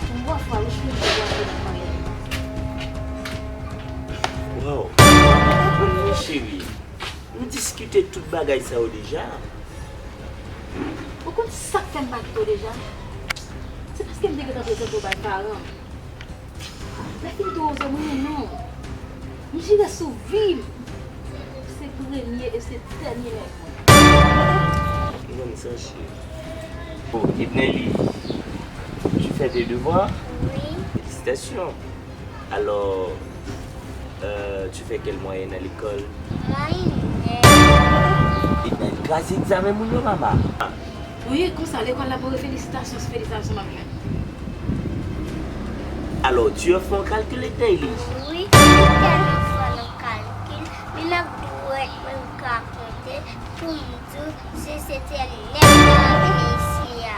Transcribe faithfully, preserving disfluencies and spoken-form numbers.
Yon bon fwa, wi, cheri, ou ap fè nan marye. Waw, pa konprann mwen, cheri. Nou diskite tout bagay sa yo deja. Ou konn sa k fè m pa kite w deja? Se paske m te gentan prezante w bay paran m. Lè fini tou, se mwen menm non. M jire sou vi m. Se premye e se dènye nèg mwen. Ou konn sa, cheri. Oh, Ednelly, tu fais tes devoirs? Wi, Félicitations. Alors, euh, tu fais quelle moyenne à l'école? mwen. Ednelly kraze egzamen moun yo, mama. Wi, konsa, lekòl la, bon, felisitasyon, se felisitasyon m ap jwenn. Alors, tu es fort en calcul, Ednelly? Wi, m tèlman fò nan kalkil, menm ak dwèt mwen m ka konte, pou m di w si se tèl nèg la rantre isi a.